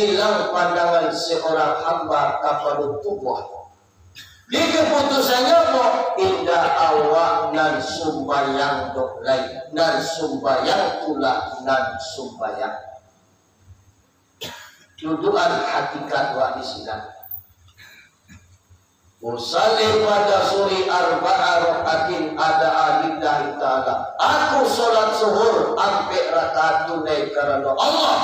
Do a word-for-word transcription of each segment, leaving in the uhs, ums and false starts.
hilang pandangan seorang hamba kapado tubuah. Di kaputusannyo ko, indak awak nan sumbayang doh lai, nan sumbayang tu lah nan sumbayang. Dudukan hakikat wak di sinan. Usalli pada suri arba'a rakaatin ada'a lillahi ta'ala. Aku salat suhur ampek rakaat tunai karano Allah.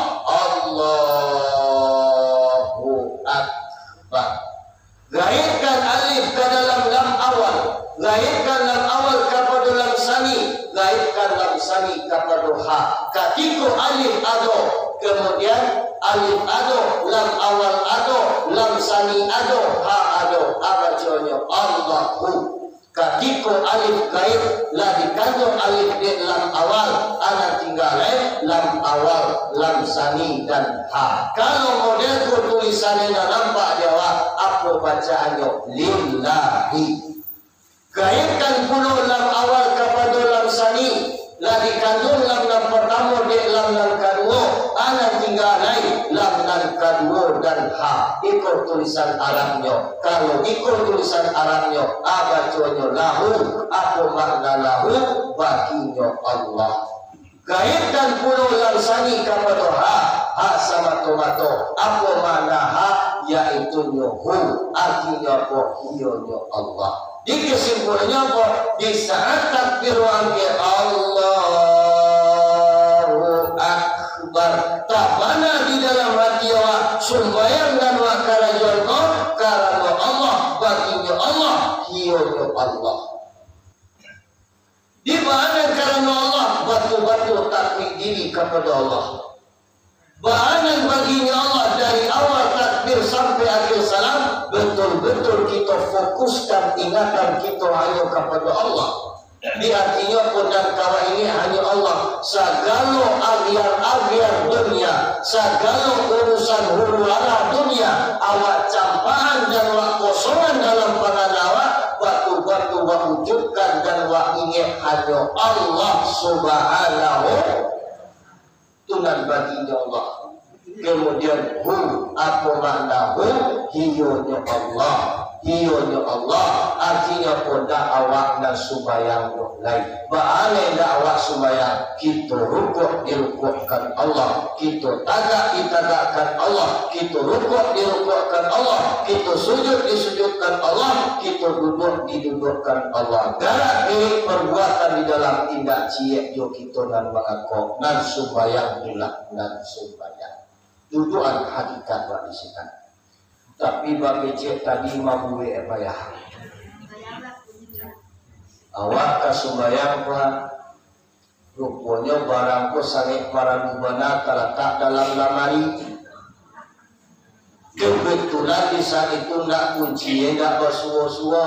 Allahu Akbar. Gaibkan alif ka dalam lam awal. Gaibkan lam awal kapado lam sani. Gaibkan lam sani kapado ha. Katiko alif ado, kemudian alif ado, lam awal ado, lam sani ado, ha ado. A baconyo Allahu. Katiko alif gaib lah dikanduang alif dek lam awal, a nan tingga lai lam awal, lam sani, dan ha. Kalau model tu tulisannyo nan nampak di awak, apo bacaannyo? Lillahi. Gaibkan pulo lam awal kapado lam sani, lah dikanduang lam nan partamo dek lam nan kaduo, a nan tingga lai lam nan kaduo dan ha. Iko tulisan Arabnyo. Kalau iko tulisan Arabnyo, a baconyo lahu. Apo makna lahu? Baginyo Allah. Gaibkan pulo lam sani kapado ha, ha samato-mato. Apo makna ha? Yaitunyo hu. Artinyo apo? Iyonyo Allah. Di kesimpulannyo apo? Di saat takbir wangke Allahu Akbar, tabana di dalam hati awak, sumbayang nan wak karajoan ko karano Allah, baginyo Allah, iyonyo Allah. Di baanan karano Allah, batul-batul takuik diri kapado Allah. Baanan baginyo Allah dari awal takbir sampai akhir salam, betul-betul kito fokuskan ingatan kito hanyo kapado Allah. Di atinyo pun nan ka awak ingek hanyo Allah. Sagalo agiar-agiar dunia, sagalo urusan huru hara dunia, awak campakan dan awak kosongan dalam pangana awak, batul-batul awak wujudkan dan awak ingek hanyo Allah Subhanahu. Tu nan baginyo Allah. Kemudian hu, apo makna hu? Iyonyo Allah. Iyonyo Allah. Artinyo apo? Ndak awak nan sumbayang doh lai. Baa lai ndak awak sumbayang? Kito rukuak dirukukkan Allah, kito tagak ditagakkan Allah, kito rukuak dirukukkan Allah, kito sujud disujudkan Allah, kito duduak didudukkan Allah. Garak diri, perbuatan di dalam, indak ciek jo kito nan mangako, nan sumbayang tu lah nan sumbayang. Dudukan hakikat wak di sinan. Tapi bakecek tadi mabuek payah. Awak ka sumbayang, Pak. Ruponyo barang ko sangaik paralu bana talatak dalam lamari. Kebetulan di saat itu ndak kunci, ndak basuo-suo.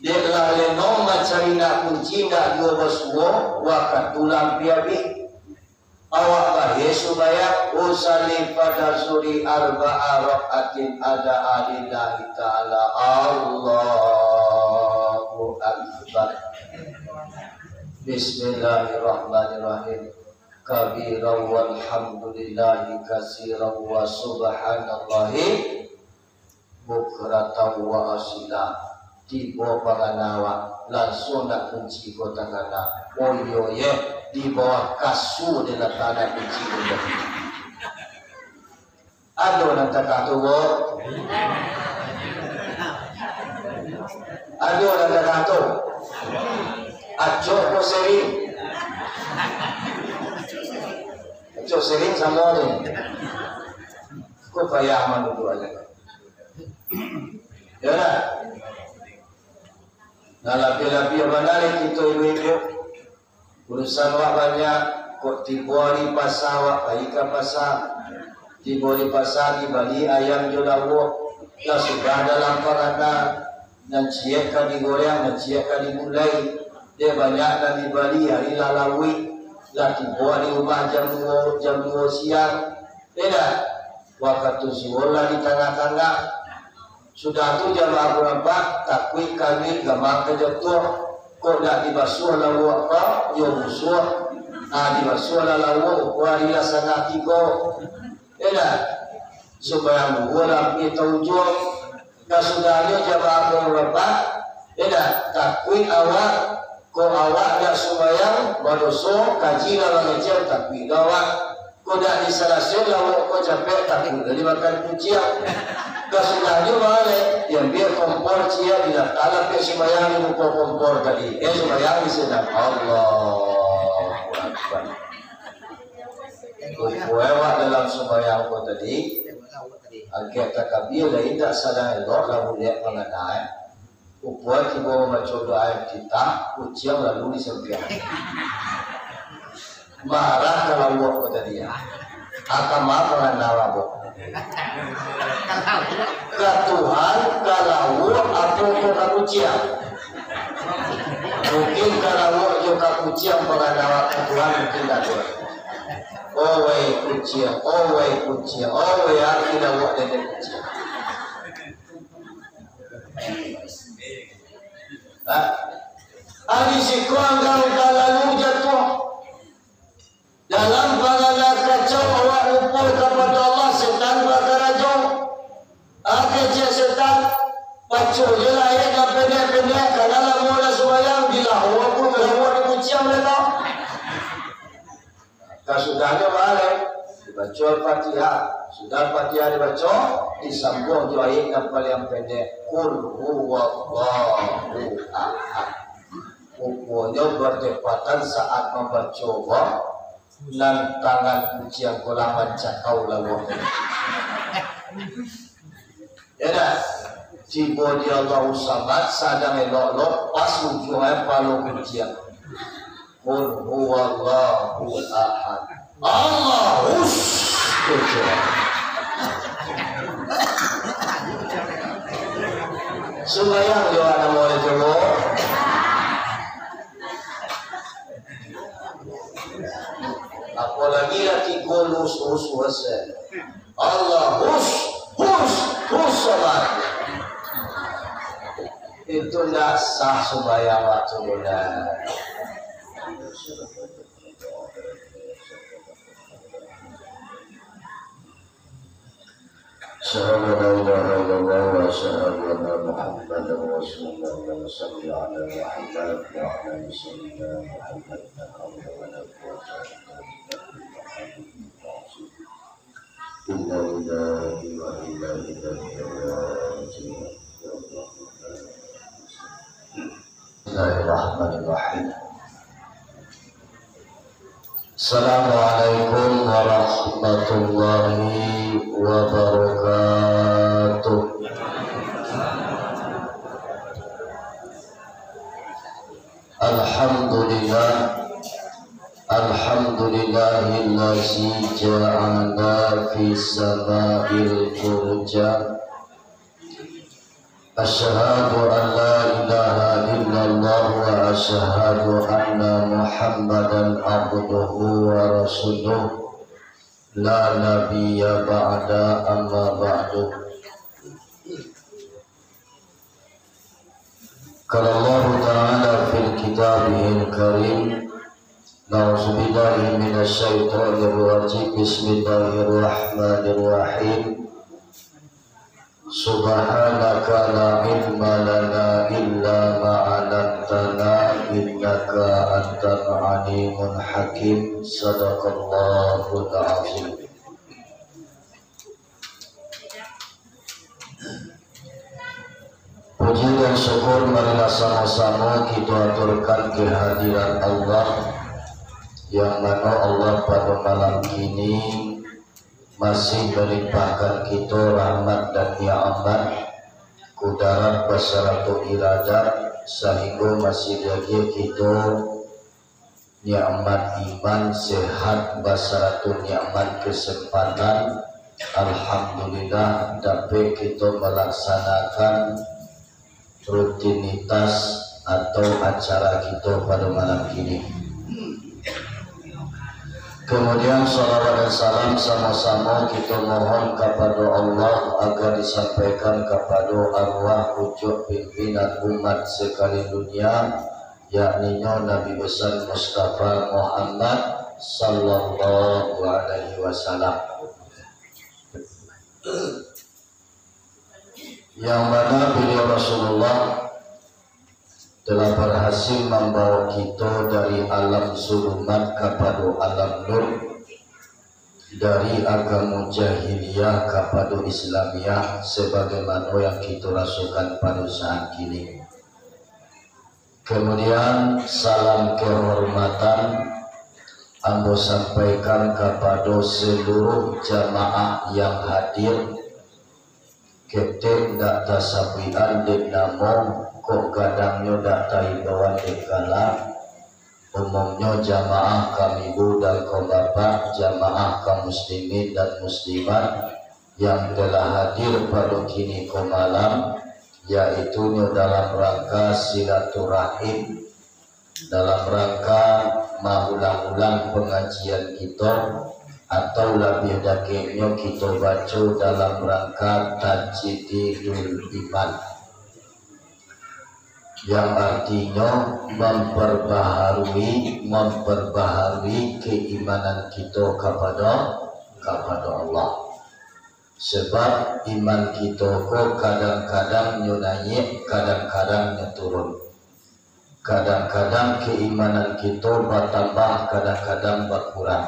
Dek lah leno mancari nak kunci, ndak juo basuo, wakatu lah ampia abih. Awak bahie sumbayang, usalli pada suri arba'a rakaatin ada'a lillahi ta'ala. Allahu Akbar. Bismillahirrahmanirrahim. Kabiran walhamdulillahi kasiran wa subhanallahi bukratan wa asila. Tibo pangana awak, lansuang nak kunci ko takana. Oh iyo ye, di bawah kasua dilatak nak kunci ko. Ado nan takah tu, bo? Ado nan takah tu? Acok ko sering. Acok sering samo ni. Ko payah manduduak aja. Yo lah. Nah, labiah-labiah bana lai kito ibu-ibu. Urusan awak banyak, kok tibo ari pasa, awak pai ka pasa. Tibo di pasa, dibali ayam jo lauak. Lah sudah dalam paranda, nan ciek ka digoreng, nan ciek ka digulai. Dek banyak nan dibali, ari lah lauik. Lah tibo di rumah jam duo, jam duo siang. Indak, wakatu zuhur lah di tangah-tangah. Sudah tu jamaah barabak, takuik kaluik gamang ka jatuah. Kok ndak dibasuah lauak ko, yo busuak. Ah, dibasuah lah lauak, uko ari lah satangah tigo. Indak. Sumbayang duo lah pi ka ujuang. Kasudahnyo jamaah ka rumah, Pak. Indak. Takuik awak, kok awak ndak sumbayang, badoso, kaji lah mangecek, takuik lah awak. Kok ndak disalasaian lawok ko capek, takuik lah dimakan kuciang. Kasudahnyo baleh, diambiak kompor ciek, dilatak lah pi sumbayang di muko kompor tadi. Eh, sumbayang di sinan. Allahu Akbar. Kukuah awak dalam sumbayang ko tadi, agak takabia lai indak sadang elok lah buliak pangana, eh. Kukuah tibo mambaco doa iftitah, kuciang lalu disampiang. Marah ka lawok ko tadi, ya. Aka ma pangana lawok. Ka Tuhan, ka lawok, apo ko ka kuciang? Mungkin ka lawok jo ka kuciang pangana ka Tuhan, mungkin ka Tuhan. Owai kuciang, owai kuciang, owai aki lawok dendek kuciang. Hah? Ari siko anggang talalu jatuah. Dalam pangana kacau awak lupo kapado Allah, setan bakarajo. Aka ciek setan, pacuah je lah ayat nan pendek-pendek, kana lamo lah sumbayang, bila awak pun lamo di kuciang lah tau. Kasudahnyo baleh, dibaco Al-Fatihah. Sudah Al-Fatihah dibaco, disambuang jo ayat nan paliang pendek, Qul huwallahu ahad. Ruponyo batepatan saat mambaco ko, nan tangan kuciang ko lah mancakau lawok. Ya dah. Tibo di Allahu Samad, sadang elok-elok, pas ujuang ai palo kuciang. Qul huwallahu ahad. Allahus. Sumbayang jo namo itu, Bu. Apolagi lah tigo lus, lus, lus, eh. Allahus, hus, hus, sabar. Itu ndak sah sumbayang waktu bulan. أشهد أن لا إله إلا الله وأشهد أن محمدا رسول الله. اللهم صل على محمد وعلى آل سيدنا محمد كما باركت على آل محمد إنك حميد مجيد. إنا لله وإنا إليه راجعون. بسم الله الرحمن الرحيم. السلام عليكم ورحمة الله وبركاته. الحمد لله. الحمد لله الذي جعلنا في السماء البرج. أشهد أن لا إله إلا الله وأشهد أن محمدا عبده ورسوله لا نبي بعده، أما بعد. قال الله تعالى في كتابه الكريم، أعوذ بالله من الشيطان الرجيم. بسم الله الرحمن الرحيم. سبحانك لا علم لنا إلا ما علمتنا إنك أنت العليم الحكيم. صدق الله العظيم. Puji dan syukur marilah samo-samo kito aturkan kehadiran Allah, yang mano Allah pado malam kini masih malimpahkan kito rahmat dan nikmat, kudarat basarato iradat, sahinggo masih diagiah kito nikmat iman, sehat, basarato nikmat kesempatan. Alhamdulillah, dapek kito malaksanakan rutinitas atau acara kito pado malam kini. Kemudian, salawat dan salam samo-samo kito mohon kapado Allah agar disampaikan kapado arwah pucuak pimpinan umat sakalian dunia, yakninyo Nabi Besar Mustafa Muhammad sallallahu alaihi wasallam. Yang mana beliau Rasulullah telah berhasil mambawa kito dari alam zulumat kapado alam nur, dari agamo jahiliyah kapado Islamiah, sebagaimana yang kito rasokan pado saat kini. Kemudian, salam kehormatan ambo sampaikan kapado seluruh jamaah yang hadir. Ketek ndak tasabuikan dek namo, kok gadangnyo ndak taimbauan dek galah. Umumnyo jamaah kami bu dan kaum bapak, jamaah kaum muslimin dan muslimat yang telah hadir pado kini ko malam, yaitunyo dalam rangka silaturahim, dalam rangka maulang-ulang pangajian kito, atau labiah dakeknyo kito baco dalam rangka tajdidul iman, yang artinyo mamparbaharui, mamparbaharui keimanan kito kapado, kapado Allah. Sabab iman kito ko kadang-kadang nyo naiak, kadang-kadang nyo turun. Kadang-kadang keimanan kito batambah, kadang-kadang bakurang.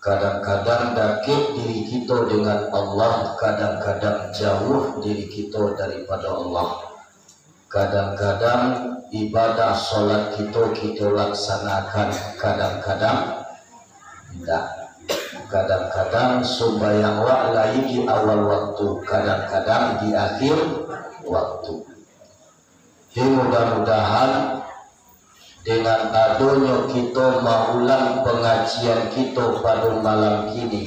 Kadang-kadang dakek diri kito dengan Allah, kadang-kadang jauah diri kito daripado Allah. Kadang-kadang ibadah solat kito, kito laksanakan, kadang-kadang indak. Kadang-kadang sumbayang wak lai di awal waktu, kadang-kadang di akhir waktu. Jadi, mudah-mudahan dengan adonyo kito maulang pangajian kito pado malam kini,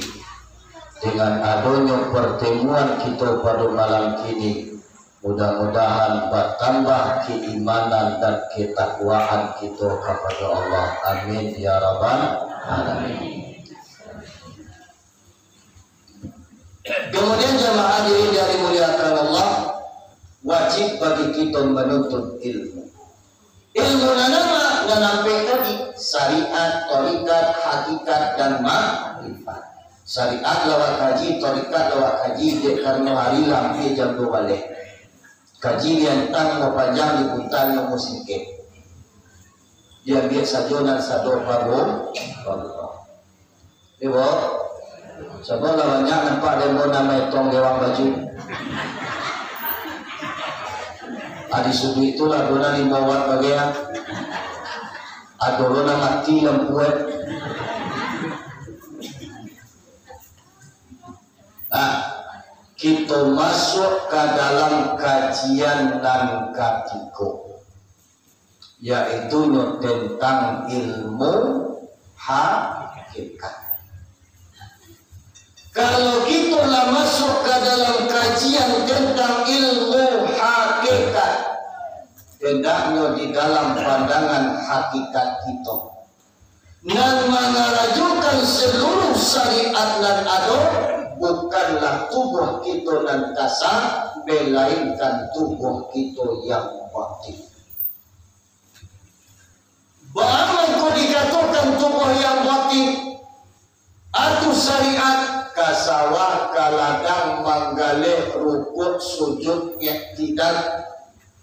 dengan adonyo partemuan kito pado malam kini, mudah-mudahan batambah keimanan dan ketakwaan kito kapado Allah. Amin, ya rabbal alamin. Kemudian, jamaah hadirin yang dimuliakan Allah, wajib bagi kito manuntut ilmu. Ilmu nan apo? Nan ampek tadi, syariat, tarikat, hakikat, dan makrifat. Syariat lawat kaji, tarikat lawat kaji, dek karano hari lah ampia jam duo baleh. Kaji di antang bapanjang, di putanyo musingkek. Diambiak sajo nan sado paruh, paruh. Ibo, sabolah banyak nampak demo nan maetong dewang baju. Ah, di suduik tu lah, ado nan limo watt bagai. Ado lo nan mati lampu, eh. Nah, kito masuak ka dalam kajian nan katigo, yaitunyo tentang ilmu hakikat. Kalau kito lah masuak ka dalam kajian tentang ilmu hakikat, hendaknyo di dalam pandangan hakikat kito, nan mangarajokan saluruh syariat nan ado, bukanlah tubuah kito nan kasa, melainkan tubuah kito yang batin. Baa mangko dikatokan tubuah yang batin? Atu syariat, ka sawah, ka ladang, manggaleh, rukuk, sujud, iktidal.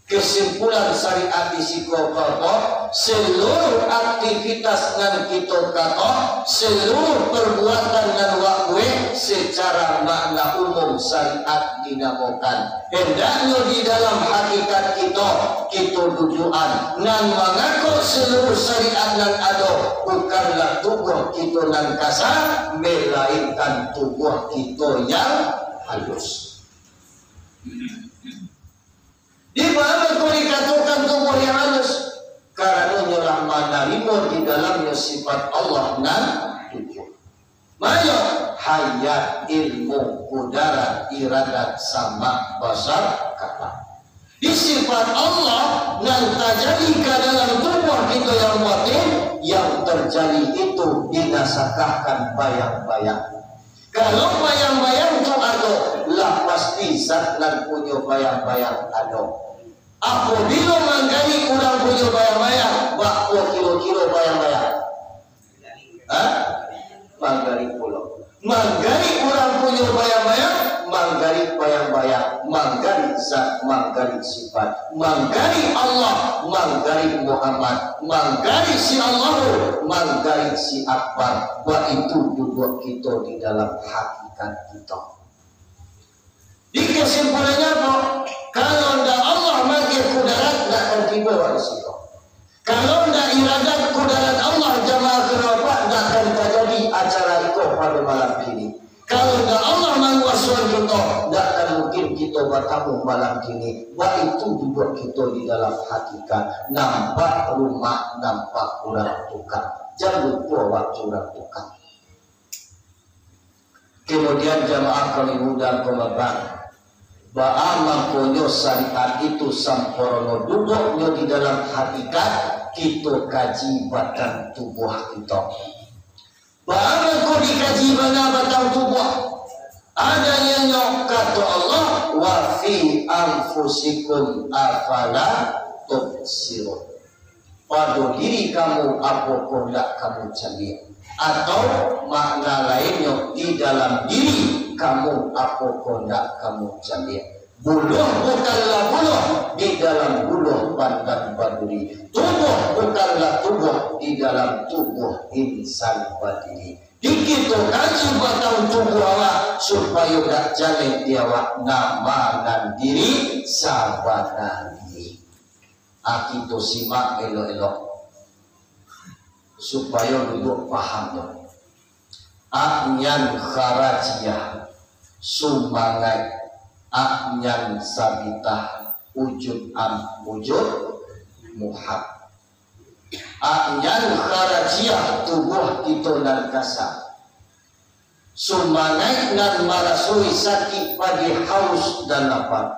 Kesimpulan syariat di siko ko, saluruh aktivitas nan kito kato, saluruh perbuatan nan wak buek, secara makna umum syariat dinamokan. Hendaknyo di dalam hakikat kito, kito dudukan, nan mangako saluruh syariat nan ado, bukanlah tubuah kito nan kasa, melainkan tubuah kito yang halus. Di ma mangko dikatokan tubuah yang halus? Karano nyo lah manarimo di dalamnyo sifat Allah nan tujuah. Mayo, hayat, ilmu, kudarat, iradat, samak, basar, kalam. Di sifat Allah nan tajadi ka dalam tubuah kito yang batin, yang terjadi itu dinasakahkan bayang-bayang. Kalau bayang-bayang tu ado, lah pasti zat nan punyo bayang-bayang ado. Apabilo manggarik urang punyo bayang-bayang, baa kiro-kiro bayang-bayang? Ha? Manggarik pulo. Manggarik urang punyo bayang-bayang, manggali bayang-bayang, manggali zat, manggali sifat, manggali Allah, manggali Muhammad, manggali si Allahu, manggali si Akbar. Baitu duduak kito di dalam hakikat kito. Di kesimpulannyo apo? Kalau ndak Allah magiah kudarat, ndak akan tibo awak di siko. Kalau ndak iradat kudarat Allah, jamaah karabat, ndak akan tajadi acara iko pado malam kini. Kalau ndak Allah manguasoi kito, ndak akan mungkin kito batamu malam kini. Baitu duduak kito di dalam hakikat, nampak rumah, nampak urang tukang. Jan lupo wakatu urang tukang. Kemudian jamaah kami mudah kemabang, baa mangkonyo syariat itu sampurno duduaknyo di dalam hakikat, kito kaji batang tubuah kito. Baa mangko dikaji bana batang tubuah? Adanyo kato Allah, "Wa fi anfusikum afala tubsirun." Pado diri kamu, apokoh ndak kamu caliak? Atau makna lainnyo, di dalam diri kamu, apokoh ndak kamu caliak? Buluah bukanlah buluah di dalam buluah Pandan Baduri. Tubuah bukanlah tubuah di dalam tubuah insan badiri. Dikito kaji batang tubuah awak, supayo ndak jaleh di awak nama nan diri sabana diri. Ah, kito simak elok-elok, supayo duduak paham tu. A'yan kharajiah, sumangaik. A'yan sabitah, wujud am, wujud muhak. A'yan kharajiah, tubuah kito nan kasa. Sumangaik nan marasoi sakik, padih, haus, dan lapar.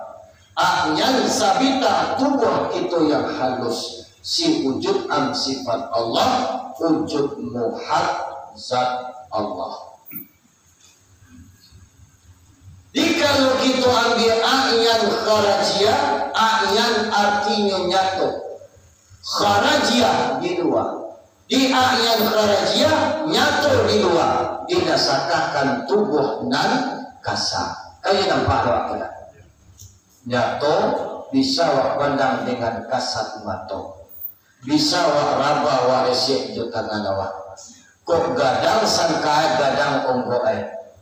A'yan sabitah, tubuah kito yang halus. Si wujud am sifat Allah, wujud muhak zat Allah. Jikalau kito ambiak a'yan kharajiah, a'yan artinyo nyato. Kharajiah di lua. Di a'yan kharajiah, nyato di lua, dinasakahkan tubuah nan kasa. Kayu nampak awak tu dak? Nyato, bisa awak pandang dengan kasat mato. Bisa awak raba, awak resek jo tangan awak. Kok gadang sangkae gadang onggok e.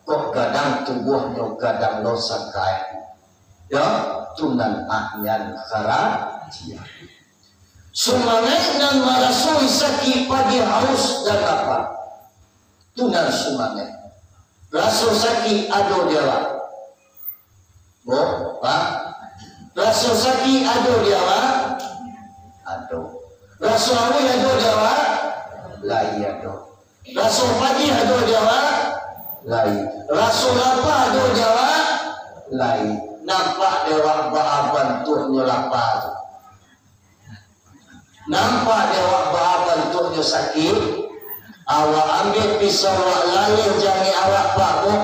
Kok gadang tubuahnyo gadang lo sangkae. Yo, tu nan a'yan kharajiah. Sumangaik nan marasoi sakik, padih, haus, dan lapar. Tu nan sumangaik. Raso sakik ado di awak? Bo, Pak. Raso sakik ado di awak? Ado. Raso auih ado di awak? Lai ado. Raso padih ado di awak? Lai. Raso lapa ado di awak? Lai. Nampak di awak baa bantuaknyo lapa tu? Nampak di awak baa bantuaknyo sakik? Awak ambiak pisau, awak laleh jangek awak, Pak, bo.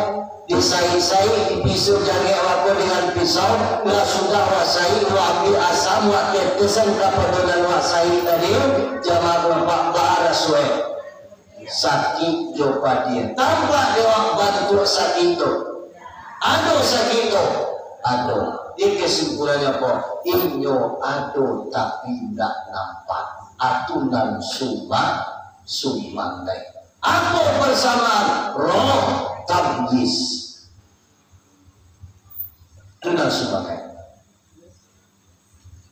Disaik-saik di pisau jangek awak ko dengan pisau, lah sudah awak saik, awak ambiak asam, awak tetesan kapado nan awak saik tadi, jamaah awak baa raso e? Sakik jo padiah. Tampak di awak bantuak sakik tu? Ado sakik tu? Ado. Di kesimpulannyo apo? Inyo ado tapi indak nampak. Atu nan suma-, sumangaik. Apo persamaan? Roh tamyiz. Tu nan sumangaik.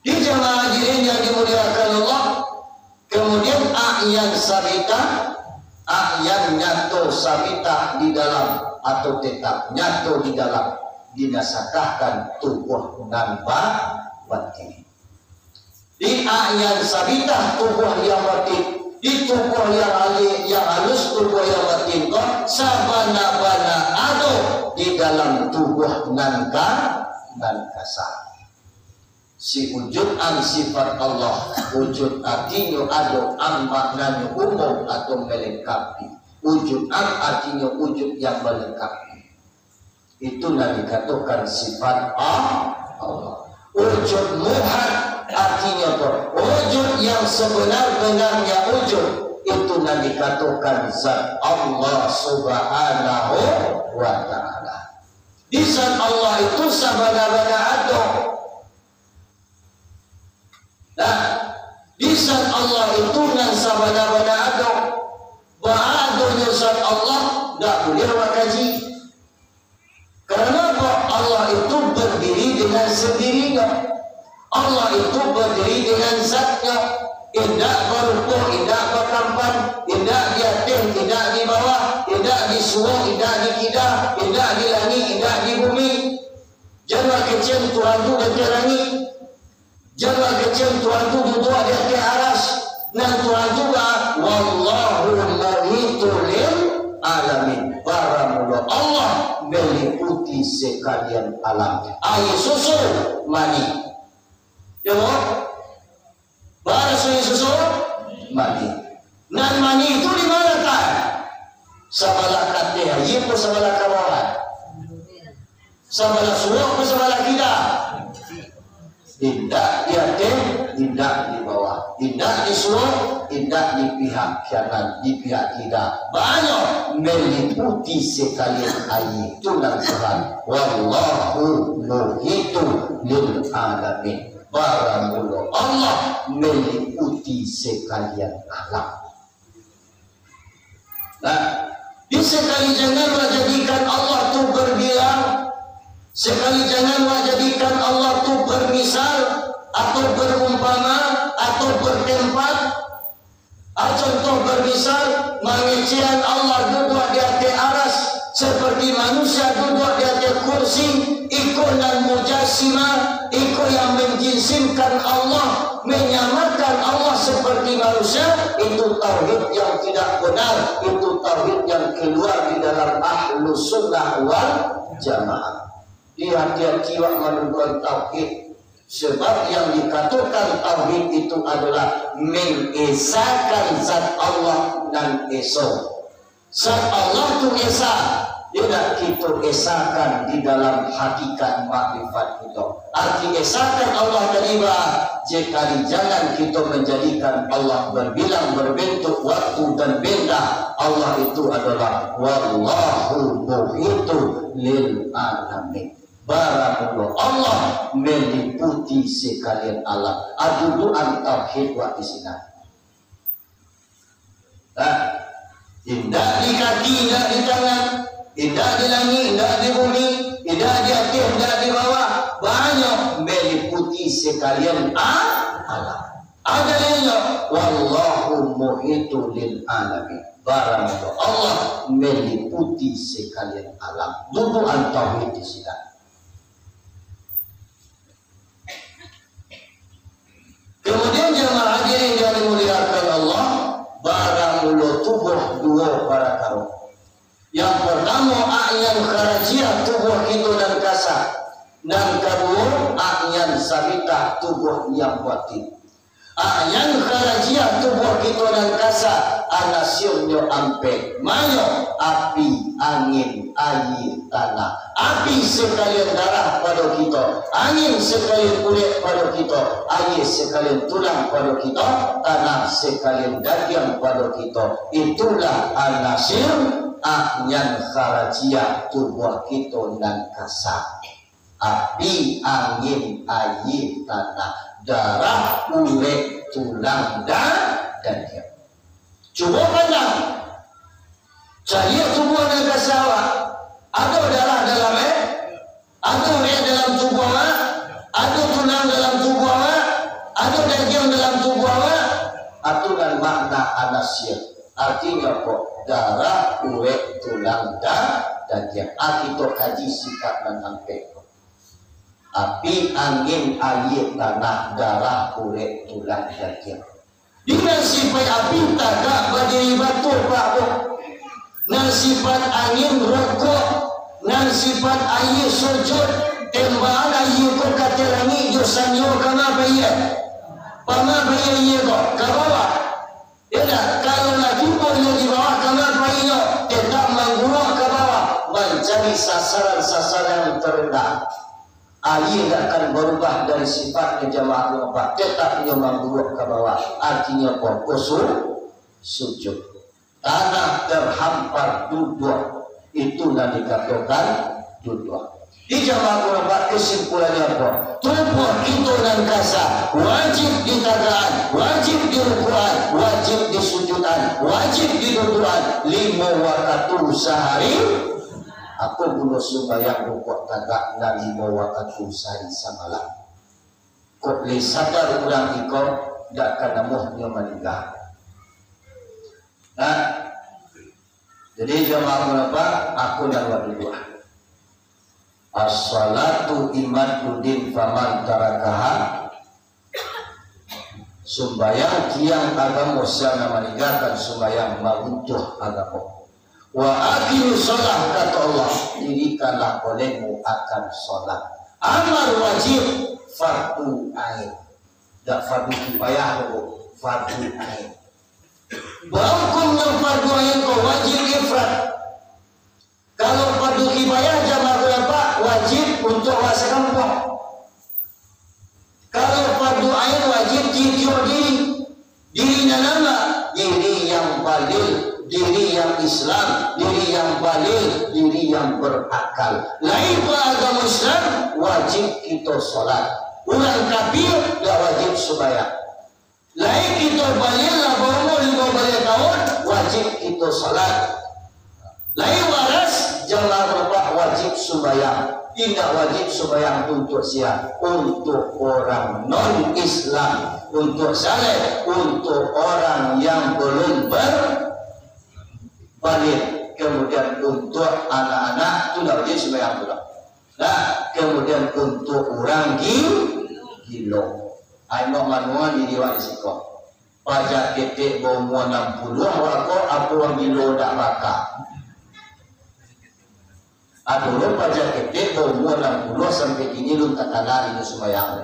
Di jamaah hadirin yang dimuliakan Allah, kemudian a'yan sabitah, a'yan nyato sabitah di dalam atau tetap nyato di dalam, dinasakahkan tubuah nan ba-, batin. Di a'yan sabitah tubuah yang batin, di tubuah yang ali-, yang halus tubuah yang batin ko sabana-bana ado di dalam tubuah nan ka-, nan kasa. Si wujud am sifat Allah, wujud artinyo ado, am maknanyo umum atau melengkapi. Wujud am artinyo wujud yang melengkapi. Itu nan dikatokan sifat A-, Allah. Wujud muhak artinyo apo? Wujud yang sebenar-benarnya wujud. Itu nan dikatokan zat Allah Subhanahu wa Ta'ala. Di zat Allah itu sabana-bana ado. Nah, di zat Allah itu nan sabana-bana ado. Baa adonyo zat Allah, ndak buliah awak kaji. Karano apo? Allah itu berdiri dengan sendirinya. Allah itu berdiri dengan zatnya. Indak barupo, indak batampan, indak di ateh, indak di bawah, indak di suok, indak di kida, indak di langik, indak di bumi. Jan wakecen Tuhan tu di ateh langik. Jan wakecen Tuhan tu duduak di ateh aras. Nan Tuhan tu ba, "Wallahu muhitu lil alamin." Baramulo Allah meliputi sekalian alam. Aia susu, mani. Yo, bo? Bara susu, mani. Nan mani tu di ma latak? Sabalah ka ateh aia, apo sabalah ka bawah? Sabalah suok, apo sabalah kida? Indak di ateh, indak di bawah. Indak di suok, indak di pihak kanan, di pihak kida. Banyak meliputi sekalian aia. Itulah Tuhan. Wallahu muhitu lil alamin. Baramulo Allah meliputi sekalian alam. Nah, di sekali jangan wak jadikan Allah tu berbilang, sekali jangan wak jadikan Allah tu bermisal, atau berumpama, atau bertempat. Ah, contoh bermisal, mangecehan Allah duduak di ateh aras, seperti manusia duduak di ateh kursi, iko nan mujasimah, iko yang menjisimkan Allah, menyamakan Allah seperti manusia, itu tauhid yang tidak benar, itu tauhid yang keluar di dalam Ahlus Sunnah wal Jamaah. Di hati-hati wak manuduhan tauhid. Sebab yang dikatokan tauhid itu adolah mengesakan zat Allah nan esa. Zat Allah tu esa, indak kito esakan di dalam hakikat makrifat kito. Arti esakan Allah tadi ba, sekali jangan kito menjadikan Allah berbilang, berbentuk, waktu, dan benda. Allah itu adolah wallahu muhitu lil alamin. Baramulo Allah meliputi sekalian alam. Aduduan tauhid wak di sinan. Nah, indak di kaki, indak di tangan, indak di langik, indak di bumi, indak di ateh, indak di bawah. Banyak meliputi sekalian a-, alam. Adanya wallahu muhitu lil alamin. Baramulo Allah meliputi sekalian alam. Duduan tauhid di sinan. Kemudian jamaah hadirin yang dimuliakan Allah, baramulo tubuah duo parakaro. Yang pertamo, a'yan kharajiah, tubuah kito nan kasa. Nan kaduo, a'yan sabitah, tubuah yang batin. A'yan kharajiah, tubuah kito nan kasa, anasianyo ampek. Mayo, api, angin, aia, tanah. Api sekalian darah pado kito, angin sekalian kulek pado kito, aia sekalian tulang pado kito, tanah sekalian dagiang pado kito. Itulah anasir a'yan kharajiah tubuah kito nan kasa. Api, angin, aia, tanah, darah, urek, tulang, dan dagiang. Cubo pandang. Caliak tubuah nan kasa awak. Ado darah dalam, eh? Ado urek dalam tubuah awak? Ado tulang dalam tubuah awak? Ado dagiang dalam tubuah awak? Atu nan makna anasir. Artinyo apo? Darah, urek, tulang, dan dagiang. Ah, kito kaji sifat nan ampek. Api, angin, aia, tanah, darah, urek, tulang, dagiang. Di nan sifat api tagak badiri batua, Pak, Bu. Nan sifat angin rokok, nan sifat aia sujud, tembakan aia ko ka ateh langik jo sanyo ka ma payi? Ka ma payi aia ko? Ka bawah. Indak, kalau lah tibo inyo di bawah, ka ma payinyo? Tetap mangguruak ka bawah, mancari sasaran-sasaran yang terendah. Aia indak akan barubah dari sifatnyo, jamaah Bapak, tetap inyo mangguruak ka bawah. Artinyo apo? Ko su-, sujud. Tanah terhampar duduak, itu nan dikatokan duduak. Di jamaah kurban, kesimpulannyo apo? Tubuah kito nan kasa wajib ditagakan, wajib dirukukan, wajib disujudan, wajib didudukan limo wakatu sahari. Apo guno sumbayang rukuk tagak nan limo wakatu sahari samalam? Kok lai sadar urang iko, dak ka namuahnyo maningga. Nah, jadi jamaah mangapa aku nan baduduak? As-salatu imaduddin faman tarakaha. Sumbayang tiang agamo, sia nan maninggakan sumbayang maruntuah agamo. Wa aqimis shalah, kato Allah, dirikanlah olehmu akan salat. Amar wajib, fardu ain. Dak fardu kifayah tu, fardu ain. Bahukumnyo fardu ain ko wajib ifrad. Kalau fardu kifayah jamaah kurban, wajib untuak urang sakampuang. Kalau fardu ain wajib tiok-tiok diri. Diri nan ma? Diri yang baligh, diri yang Islam, diri yang baligh, diri yang berakal. Lahia agamo Islam, wajib kito salat. Urang kafir dak wajib sumbayang. Lahia kito baligh lah baumua limo baleh taun, wajib kito salat. Lahia waras, jamaah kurban, wajib sumbayang. Indak wajib sumbayang untuak sia? Untuak urang non-Islam, untuak sia lai? Untuak urang yang balum ber-, baligh. Kamudian untuak anak-anak tu indak wajib sumbayang pulo. Nah, kamudian untuak urang gi-, gilo. Ai, mok manuang diri wak di siko. Paja ketek baumua anam puluah wak ko, apo urang gilo dak baka. Ado lo paja ketek baumua anam puluah sampai kini lun takana inyo sumbayang.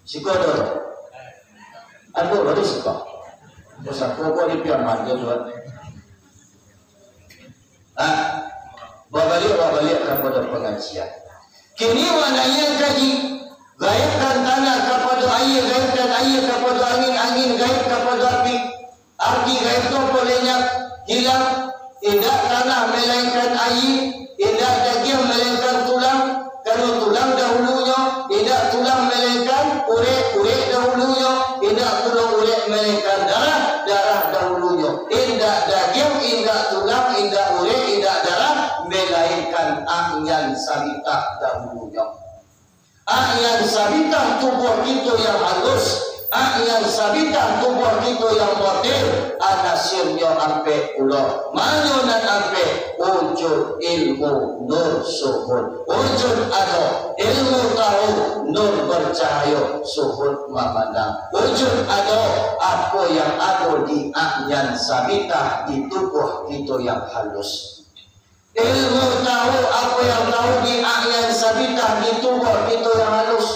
Siko ado tu. Ado lo di siko. Pusako ko di Piaman tu, tuan. Ah, babaliak, babaliak kapado pangajian. Kini wak naiak kaji, gaibkan tanah kapado aia, gaibkan aia kapado angin, angin gaib kapado api. Arti gaib tu apo? Lenyap, hilang. Indak tanah malainkan aia, indak dagiang malainkan tulang, karano tulang dahulunyo, indak tulang malainkan urek, urek dahulunyo, indak pulo urek malainkan darah, darah dahulunyo, indak dagiang, indak tulang, indak urek, indak darah, malainkan angin sabitah dahulunyo. Angin sabitah tubuah kito yang halus, angin sabitah tubuah kito yang batin, anasianyo ampek pulo. Manyo nan ampek? Wujud ilmu, nur suhud. Wujud ado, ilmu tahu, nur bercahayo, suhud mamandang. Wujud ado, apo yang ado di angin sabitah di tubuah kito yang halus. Ilmu tahu, apo yang tahu di angin sabitah di tubuah kito yang halus.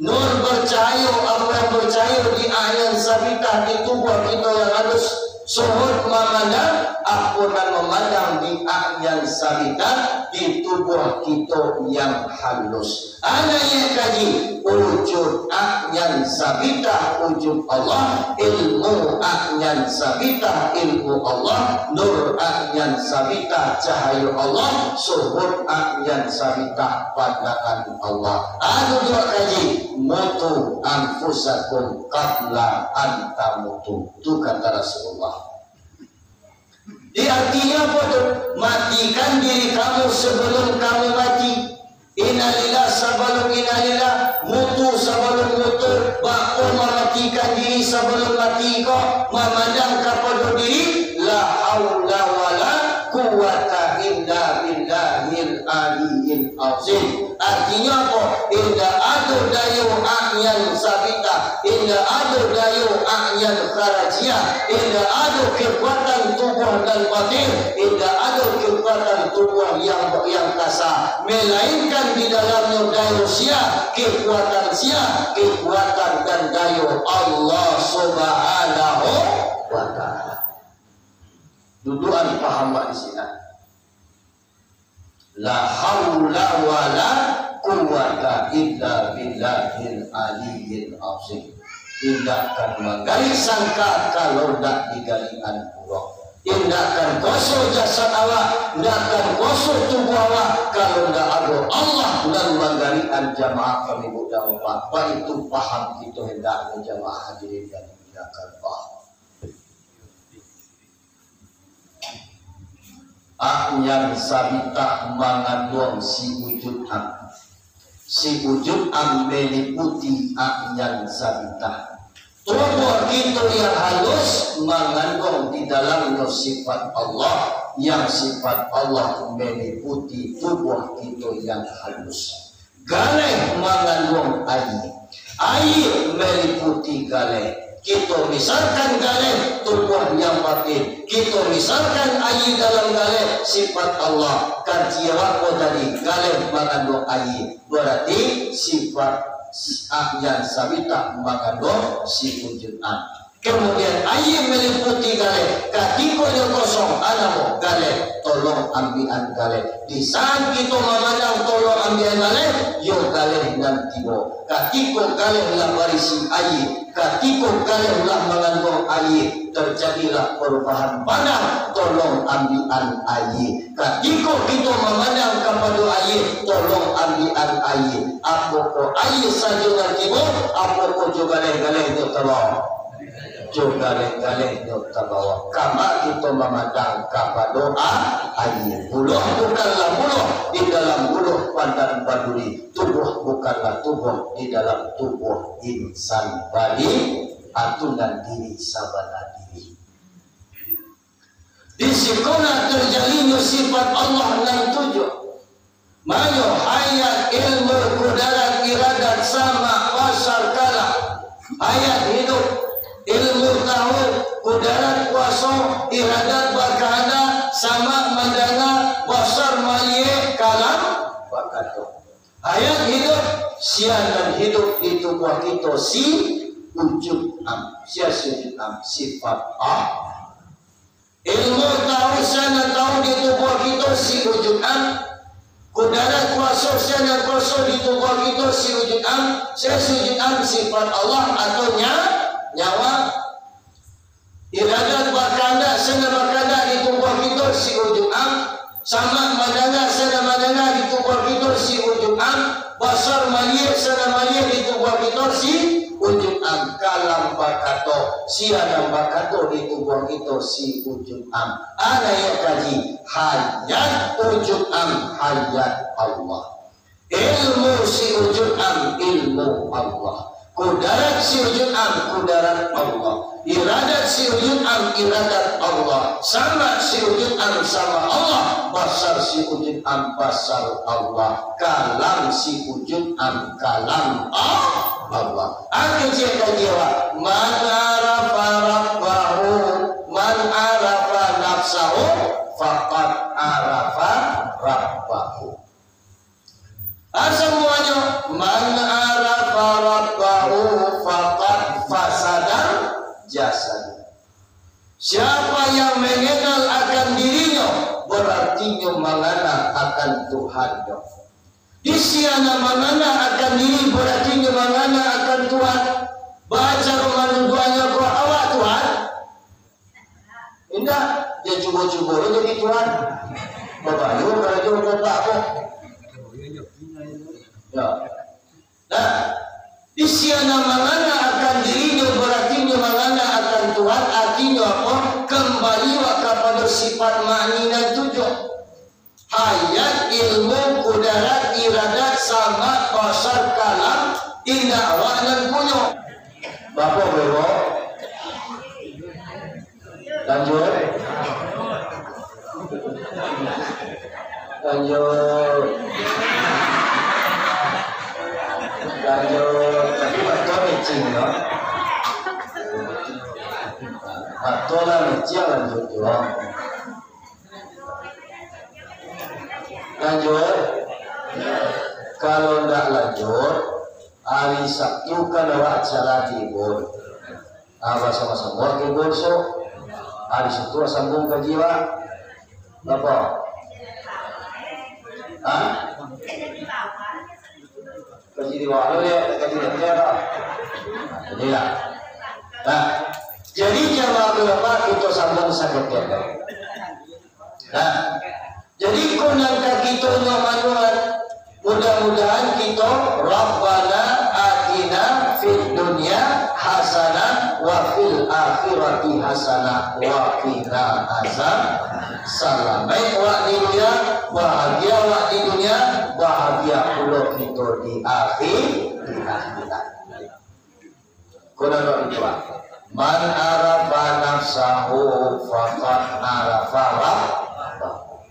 Nur bercahayo, apo yang bercahayo di angin sabitah di tubuah kito yang halus. Suhud mamandang, apo nan mamandang di angin sabitah di tubuah kito yang halus. Naiak kaji, wujud angin sabitah wujud Allah, ilmu angin sabitah ilmu Allah, nur angin sabitah cahayo Allah, suhud angin sabitah pandangan Allah. Anu duo kaji, mutu anfusakum qabla an tamutu. Tu kata Rasulullah. Di artinyo apo tu? Matikan diri kamu sebelum kamu mati. Innalillah sabalum innalillah, mutu sabalum mutu, bako mamatikan diri sabalum mati ko, mamandang kapado diri, la haula wala quwwata illa billahil aliyyil azim. Artinyo apo? Indak ado dayo angin sabitah, indak ado dayo angin kharajiah, indak ado kekuatan tubuah nan batin, indak ado kekuatan tubuah yang, yang kasa, melainkan di dalamnyo dayo sia, kekuatan sia, kekuatan dan dayo Allah Subhanahu wa Ta'ala. Dudukan paham di sini. La haula wala quwwata illa billahil aliyyil azim. Indak ka manggali sangka kalau ndak digali an urang. Indak akan kuaso jasad awak, indak akan kuaso tubuah awak, kalau indak ado Allah nan manggarikan jamaah kami budak bapak. Baitu paham kito hendaknyo jamaah hadirin yang dimuliakan Allah. Ak nyan sabitah manganduang si wujud am. Si wujud am meliputi ak nyan sabitah. Tubuah kito yang halus manganduang di dalamnyo sifat Allah, yang sifat Allah meliputi tubuah kito yang halus. Galeh manganduang aia. Aia meliputi galeh. Kito misalkan galeh tubuah yang batin. Kito misalkan aia dalam galeh sifat Allah. Kan siapa tadi galeh manganduang aia. Barati sifat ak nyan sabitah manganduang si wujud am. Kemudian aia meliputi galeh. Katiko nyo kosong, a namo galeh, tolong ambiakan galeh. Di saat kito mamandang tolong ambiakan galeh, yo galeh nan tibo. Katiko galeh lah barisi aia, katiko galeh lah manganduang aia, terjadilah perubahan pandang, tolong ambiakan aia. Katiko kito mamandang kapado aia, tolong ambiakan aia. Apokoh aia sajo nan tibo, apokoh jo galeh-galehnyo tabawa? Jo galeh-galehnyo tabawa. Kama kito mamandang kapado a-, aia. Buluah bukanlah buluah di dalam buluah pandan baduri. Tubuah bukanlah tubuah di dalam tubuah insan badi-, atunan diri sabana diri. Di siko lah terjalinyo sifat Allah nan tujuah. Manyo hayat, ilmu, kudarat, iradat, sama, basar, kalam. Hayat, hidup, ilmu, tahu, kudarat, kuaso, iradat, bakahandak, sama, mandanga, basar, maliek, kalam, bakato. Hayat, hidup, sia nan hidup di tubuah kito si wujud am, sia si wujud am, sifat Allah. Ilmu tahu, sia nan tahu di tubuah kito si wujud am. Kudarat kuaso, sia nan kuaso di tubuah kito si wujud am. Sia si wujud am sifat Allah atau nya-, nyawa. Iradat bakahandak, sia nan bakahandak di tubuah kito si wujud am. Sama mandanga, sia nan mandanga di tubuah kito si wujud am. Basar maliek, sia nan maliek di tubuah kito si wujud am. Kalam bakato, sia nan bakato di tubuah kito si wujud am. Anayo kaji, hayat wujud am, hayat Allah. Ilmu si wujud am, ilmu Allah. Kudarat si wujud am, kudarat Allah. Iradat si wujud am, iradat Allah. Sama si wujud am, sama Allah. Basar si wujud am, basar Allah. Kalam si wujud am, kalam Allah. Angke cek kaji awak. Man arafa rabbahu, man arafa nafsahu, faqad arafa rabbahu. Ah, samuanyo, man arafa rabbahu faqad fasada jasadu. Siapa yang mengenal akan dirinyo, berarti nyo mangana akan Tuhannyo. Di sia nan mangana akan diri, berarti nyo mangana akan Tuhan. Baco manuduahnyo ko, awak Tuhan? Indak, jan cubo-cubo lo jadi Tuhan. Babayua karajo kotak ko. Ya. Nah, di sia nan mangana akan dirinyo, berarti nyo mangana akan Tuhan, artinyo apo? Kambali wak kapado sifat ma'ni nan tujuah. Hayat, ilmu, kudarat, iradat, sama, basar, kalam, indak awak nan punyo. Bapo, Ibu? Lanjut. Lanjut. Lanjut. Tapi batua micing, yo. Batua lah micing, lanjut juo. Lanjut. Kalau ndak lanjut, hari Sabtu kan awak acara di Ubud. Ah, basamo-samo ka Ubud, so. Hari Sabtu sambung kaji, Pak. Apo? Hah? Kaji di bawah lo, yo, kaji di atas, Pak. Inilah. Nah, Jadi jamaah ulama, kito sambung saketiak. Nah, jadi ko nan ka kito nyo manuan, mudah-mudahan kito, Rabbana atina fid dunya hasanah wa fil akhirati hasanah wa qina azab. Salamaik awak di dunia, bahagia awak di dunia, bahagia pulo kito di akhir, di akhirat. Ko nan baitu, "Man arafa nafsahu faqad arafa rabbahu.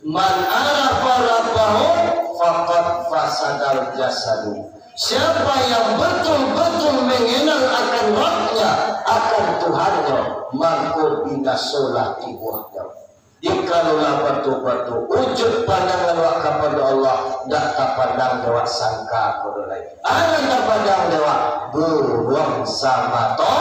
Man arafa rabbahu faqad fasadal jasadu." Siapa yang betul-betul mengenal akan Rabbnya, akan Tuhannya, mako binasolah tubuhnyo. Jikalau lah batua-batua, ujuik pandangan awak kapado Allah, dak tapandang dek awak sangka ko doh lai. Anan tapandang dek awak buruang samato.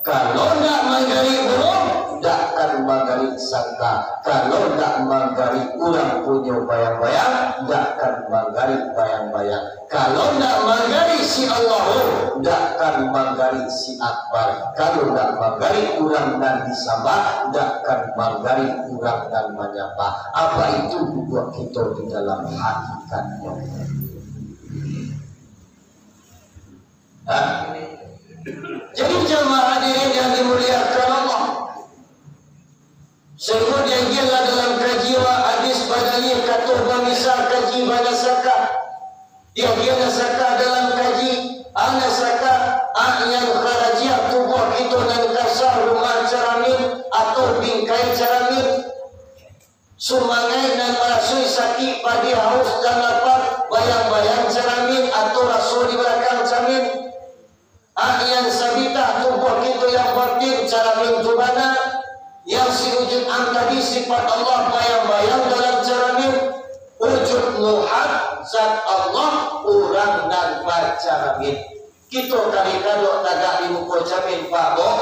Kalau ndak manggarik buruang, dak akan manggarik sangka. Kalau ndak manggarik urang punyo bayang-bayang, dak akan manggarik bayang-bayang. Kalau ndak manggarik si Allahu, ndak akan manggarik si Akbar. Kalau ndak manggarik urang nan disambah, ndak akan manggarik urang nan manyambah. Apa itu duduak kito di dalam hakikatnyo? Ha? Jadi jamaah hadirin yang dimuliakan Allah, sungguh diagiahlah dalam kaji wa hadis badalil kato bamisa kaji banasaka. Diagiah nasaka dalam kaji, a nasaka, a nan kharajiah tubuah kito nan kasa rumah caramin atau bingkai caramin. Sumangaik nan marasoi sakik, padiah, haus, dan lapar, bayang-bayang caramin atau raso di balakang camin. A nan sabitah tubuah kito yang batin, caramin tu bana. Yang si ujuik am tadi sifat Allah, bayang-bayang dalam caramin. Ujuik muhad zat Allah, urang nan bacaramin. Kito kari kadok tagak di muko camin, Pak, Bok.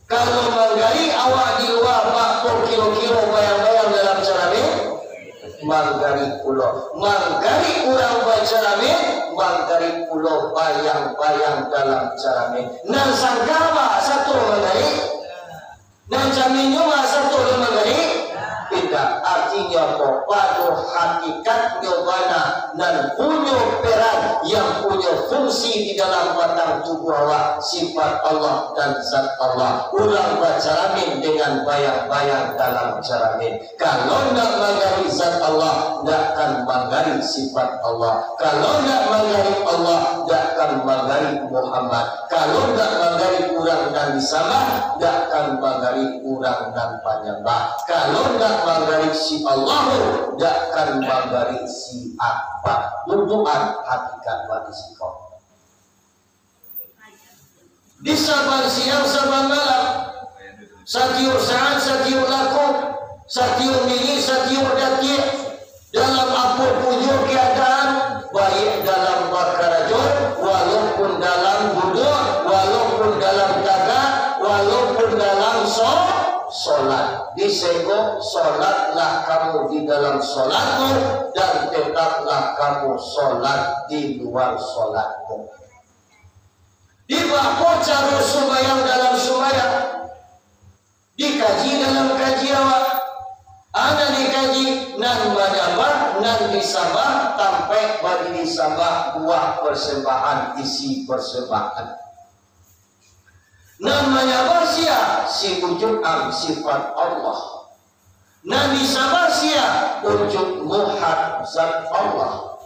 Kalau manggarik awak di lua, Pak, Bok, kiro-kiro bayang-bayang dalam caramin? Manggarik pulo. Manggarik urang bacaramin, manggarik pulo bayang-bayang dalam caramin. Nan sangka ba sato manggarik, nan caminnyo ba sato manggarik. Indak, artinyo apo? Pado hakikatnyo bana, nan punyo peran, yang punyo fungsi di dalam batang tubuah awak, sifat Allah dan zat Allah. Urang bacaramin dengan bayang-bayang dalam caramin. Kalau ndak manggarik zat Allah, ndak akan manggarik sifat Allah. Kalau ndak manggarik Allah, ndak akan manggarik Muhammad. Kalau ndak manggarik urang nan disambah, ndak akan manggarik urang nan panyambah. Kalau ndak manggarik si Allahu, ndak akan manggarik si Akbar. Dudukan hakikat manusia. Di saban siang, saban malam, satiok saat, satiok laku, satiok minit, satiok datiak, dalam apo pun jo keadaan, baik dalam bakarajo, walaupun dalam duduak, walaupun dalam tagak, walaupun dalam so-, solat. Disenggo, solatlah kamu di dalam solatmu, dan tetaplah kamu solat di luar solatmu. Di bako caro sumbayang dalam sumbayang, dikaji dalam kaji awak. A nan dikaji, nan manyambah, nan disambah, tampaik bari disambah, buah persembahan, isi persembahan. Nan manyambah sia, si ujuik am sifat Allah. Nan disambah sia, ujuik muhad zat Allah.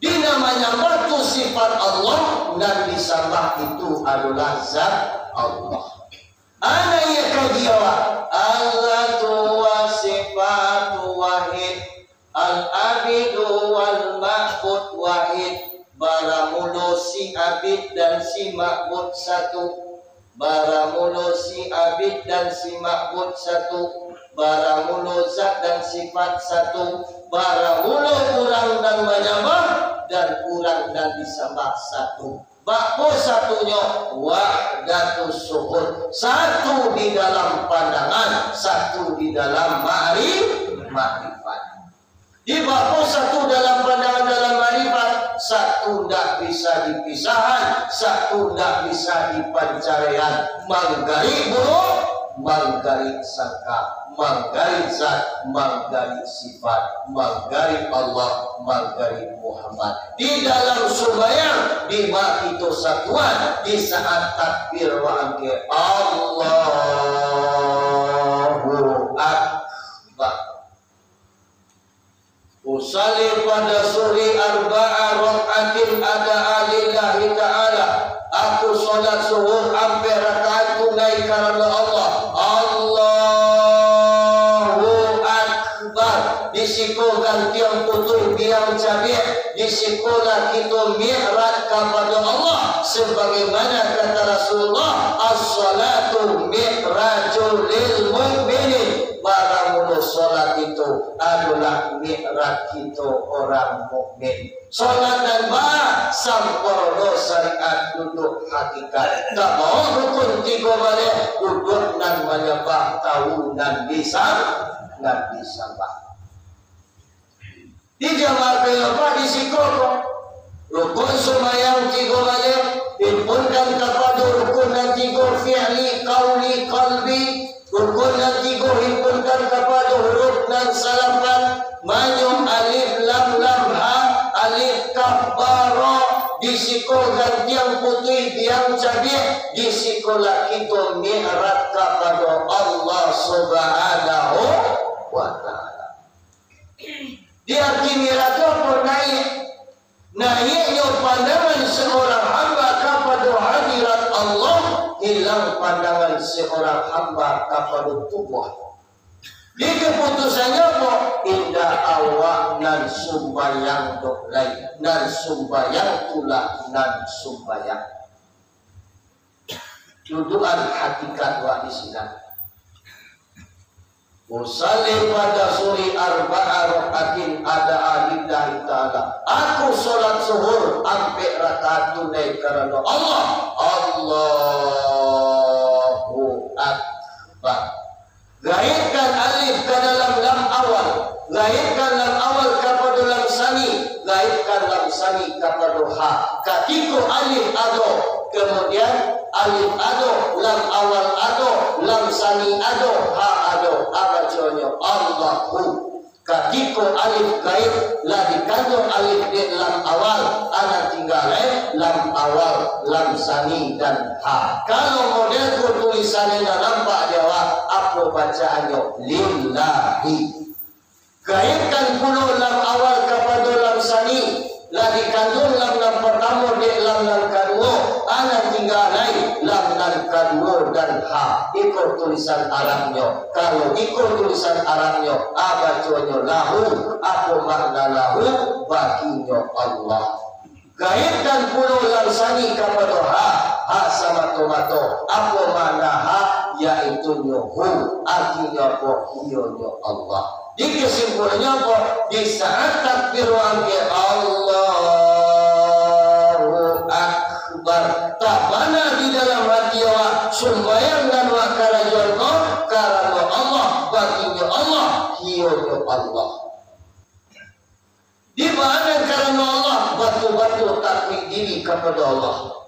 Di nan manyambah tu sifat Allah, nan disambah itu adolah zat Allah. A nan iyo kaji awak, Allatu wa sifatu wahid, al-abidu wal ma'bud wahid. Baramulo si abid dan si ma'bud satu. Baramulo si abid dan si ma'bud satu. Baramulo zat dan sifat satu. Baramulo urang nan manyambah dan urang nan disambah satu. Bako satunyo? Wahdatus suhud. Satu di dalam pandangan, satu di dalam ma'ri-, ma'rifat. Di bako satu dalam pandangan, dalam ma'rifat, satu Satu ndak bisa dipisahan, satu ndak bisa dipancaraian. Manggarik buruk, manggarik sangka, manggarik zat, manggarik sifat, manggarik Allah, manggarik Muhammad. Di dalam sumbayang, di ma kito satuan, di saat takbir wa angke, Allahu Akbar. Usalli pada suri arba'a rak'atin ada'a lillahi ta'ala. Aku salat suhur ampek rakaat tunai karano Allah. Allahu Akbar. Di siko gantiang putuih biang cabiak, di sikolah kito mi'raj kapado Allah. Sebagaimana kata Rasulullah, "As-salatu mi'rajul lil mu'minin." Baramulo salat itu adolah mi'raj kito orang mukmin. Salat nan ba, sampurno syariat duduak hakikat. Tabao rukun tigo baleh, duduak nan manyambah, tau nan disam-, nan disambah. Di jamaah khilafah di siko ko. Rukun sumbayang tigo baleh, himpunkan kapado rukun nan tigo, fi'li, qauli, qalbi. Rukun nan tigo, himpunkan kapado huruf nan salapan, manyuh alif, lam, lam, ha, alif, kaf, ba, ra. Di siko gantiang putuih biang cabiak, di sikolah kito mi'raj kapado Allah Subhanahu wa Ta'ala. Di arti mi'raj tu apo? Naiak. Naiaknyo pandangan seorang hamba kapado hadirat Allah, hilang pandangan seorang hamba kapado tubuah. Di kaputusannyo apo? Indak awak nan sumbayang doh lai, nan sumbayang tulah nan sumbayang. Dudukan hakikat wak di sinan. Usalli pada suri arba'a rak'atin ada'a lillahi ta'ala. Aku salat suhur ampek rakaat tunai karano Allah. Allahu Akbar. Gaibkan alif ka dalam lam awal. Gaibkan lam awal kapado lam sani. Gaibkan lam sani kapado ha. Katiko alif ado, kemudian alif ado, lam awal ado, lam sani ado, ha ado. A baconyo Allahu. Katiko alif gaib lah dikanduang alif dek lam awal, a nan tingga lai lam awal, lam sani, dan ha. Kalau model ko tulisannyo nan nampak di awak, apo bacaannyo? Lillahi. Gaibkan pulo lam awal kapado lam sani, lah dikanduang lam nan partamo dek lam nan kaduo, a nan tingga lai lam nan kaduo dan ha. Iko tulisan Arabnyo. Kalau iko tulisan Arabnyo, a baconyo lahu. Apo makna lahu? Baginyo Allah. Gaibkan pulo lam sani kapado ha, ha samato-mato. Apo makna ha? Yaitunyo hu, artinyo apo? Iyonyo Allah. Di kesimpulannyo apo? Di saat takbir wangke, Allahu Akbar, tabana di dalam hati awak, sumbayang nan wak karajoan ko karano Allah, baginyo Allah, iyonyo Allah. Di baanan karano Allah, batul-batul takuik diri kapado Allah.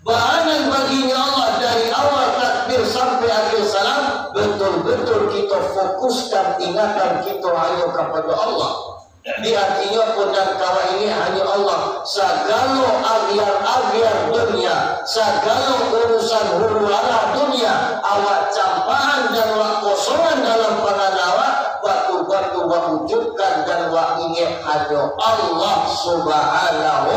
Baanan baginyo Allah dari awal takbir sampai akhir salam, betul-betul kito fokuskan ingatan kito hanyo kapado Allah. Di atinyo pun nan kawak ingek hanyo Allah. Sagalo agiar-agiar dunia, sagalo urusan huru-hara dunia, awak campakan dan awak kosongan dalam pangan awak, batul-batul wak wujudkan dan wak ingek hanyo Allah Subhanahu.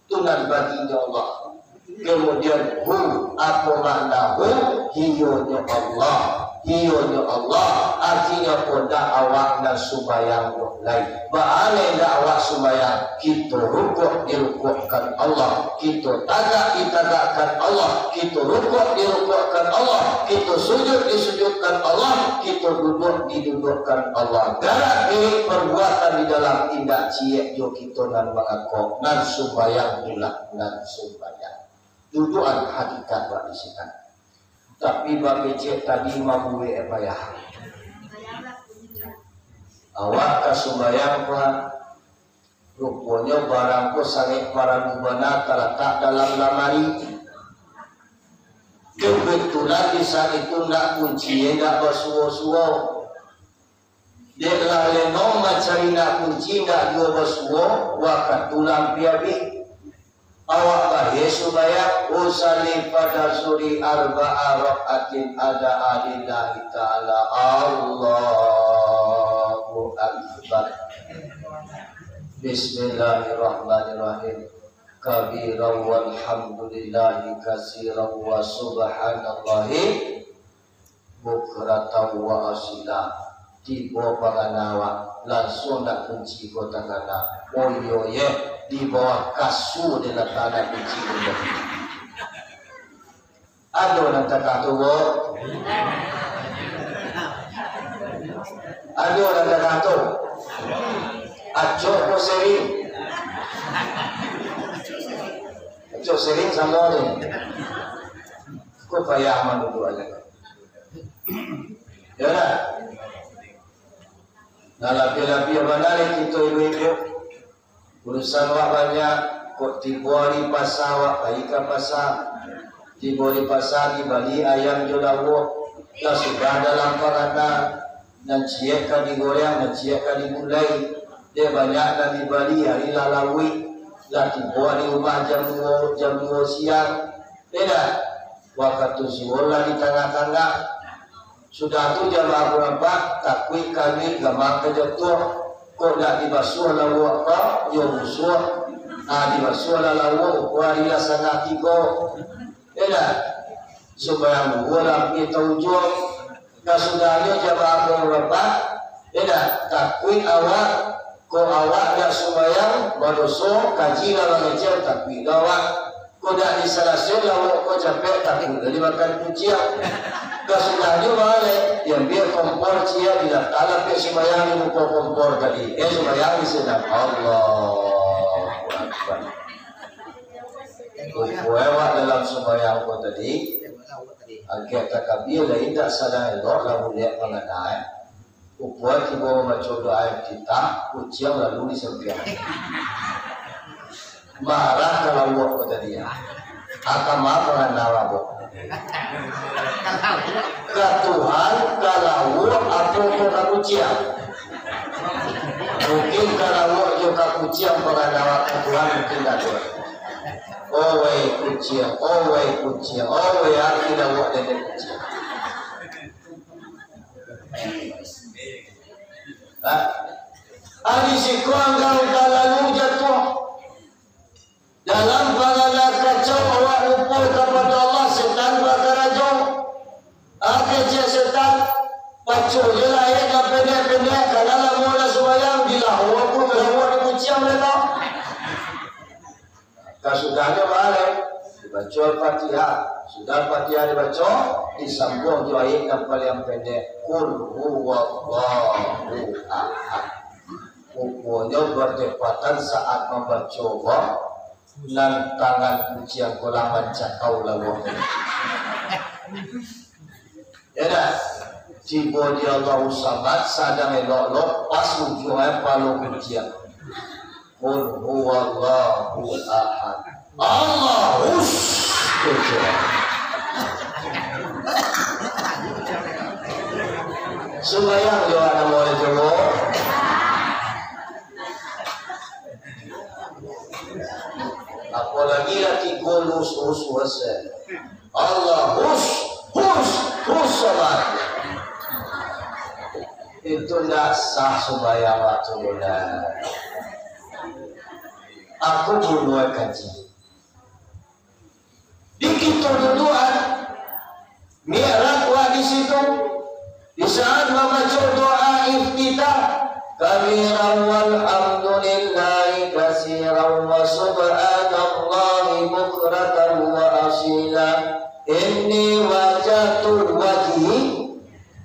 Tu nan baginyo Allah. Kemudian hu, apo makna hu? Hiyonyo Allah. Hiyonyo Allah, artinyo apo? Ndak awak nan sumbayang doh lai. Baa lai ndak awak sumbayang? Kito rukuk dirukuakkan Allah, kito tagak ditagakkan Allah, kito rukuk dirukuakkan Allah, kito sujud disujudkan Allah, kito duduak diduduakkan Allah. Garak diri, perbuatan di dalam, indak ciek jo kito nan mangako, nan sumbayang pulo nan sumbayang. Duduakan hakikat wak di sinan. Tapi bakecek tadi mabuek payah. Awak ka sumbayang, Pak. Ruponyo barang ko sangaik paralu bana talatak dalam lamari. Kebetulan di saat itu ndak kunci, ndak basuo-suo. Dek lah leno mancari nak kunci, ndak juo basuo, wakatu lah ampia abih. Awak bahe sumbayang, usalli fadasuri arba'a rak'atin ada'a lillahi ta'ala. Allahu Akbar. Bismillahirrahmanirrahim. Kabiran walhamdulillahi kasiran wa subhanallahi bukratan wa asila. Tibo pangana awak, lansuang nak kunci ko tangana. Oh iyo ye, di bawah kasua dilatak nak kunci ko. Ado nan takah tu, bo? Ado nan takah tu? Acok ko sering. Acok sering samo ni. Ko payah manduduak aja. Yo lah. Nah, labiah-labiah bana lai kito ibu-ibu. Urusan awak banyak, kok tibo ari pasa, awak pai ka pasa. Tibo di pasa, dibali ayam jo lauak. Lah sudah dalam paranda, nan ciek ka digoreng, nan ciek ka digulai. Dek banyak nan dibali, ari lah lauik. Lah tibo di rumah jam duo, jam duo siang. Indak, wakatu zuhur lah di tangah-tangah. Sudah tu jamaah barampak, takuik kaluik gamang ka jatuah. Kok ndak dibasuah lauak ko, iyo busuak. Ah, dibasuah lah lauak, ukur ari lah satangah tigo. Indak, sumbayang duo lah ampia taujuang. Kasudahnyo jamaah barampak, indak, takuik awak, kok awak ndak sumbayang, badoso, kaji lah mangecek, takuik lah awak. Kok dak disalasaian lauak ko capek, takuik lah dimakan kuciang. Kasudahnyo baa lai, diambiak kompor ciek, dilatak lapek sumbayang di muko kompor tadi. Eh, sumbayang di sinan. Allahu Akbar. Rupo awak dalam sumbayang ko tadi, agak takabia lai, indak sadang elok lah buliak pangana, eh. Rupo tibo mambaco doa iftitah, kuciang lalu di sampiang. Marah ka lauak ko tadi, ya. Aka ma pangana abok? Ka Tuhan, ka lauak, apo ko ka kuciang? Mungkin ka lauak jo ka kuciang pangana awak ka Tuhan, mungkin ka Tuhan. Oh wai kuciang, oh wai kuciang, oh wai ati lauak dek kuciang. Ha? Ari siko angkau talalu jatuah. Dalam pangana kacau awak lupo kapado Allah, setan bakarajo. Ah, kecek setan, paco je lah ayat nan pendek-pendek, karano lamo lah sumbayang, dilawak pun dilawak di kuciang mereka. Kasudahnyo baa lai, dibaco Al-Fatihah. Sudah Al-Fatihah dibaco, disambuang jo ayat nan paliang pendek, Qul huwallahu ahad. Ruponyo batepatan saat mambaco ko, nan tangan kuciang ko lah mancakau lauak. Ya dah? Tibo di Allahu Samad, sadang elok-elok, pas ujuang ai palo kuciang. Qul huwallahu ahad. Allahus. Sumbayang jo namo Allah tu. Apolagi lah tigo lus, us, us, eh. Allah, hus, hus, hus, sabar. Itu ndak sah sumbayang waktu bulan. Aku bunuh kaji. Di kito duduak, mi'rab wak di situ. Di saat mambaco doa iftitah, kabiran walhamdulillahi kasiran wa subhanallahi bukratan wa asila. Inni wajahtu wajhi,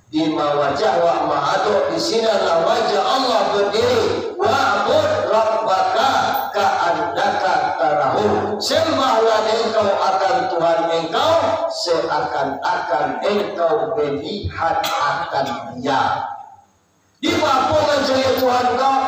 di ma wajah wak maadok, di sinanlah wajah Allah badiri. Wa'bud rabbaka ka'annaka tarahu. Sembahlah engkau akan Tuhan engkau, seakan-akan engkau melihat akan Dia. Di ma apo mancari Tuhan kau?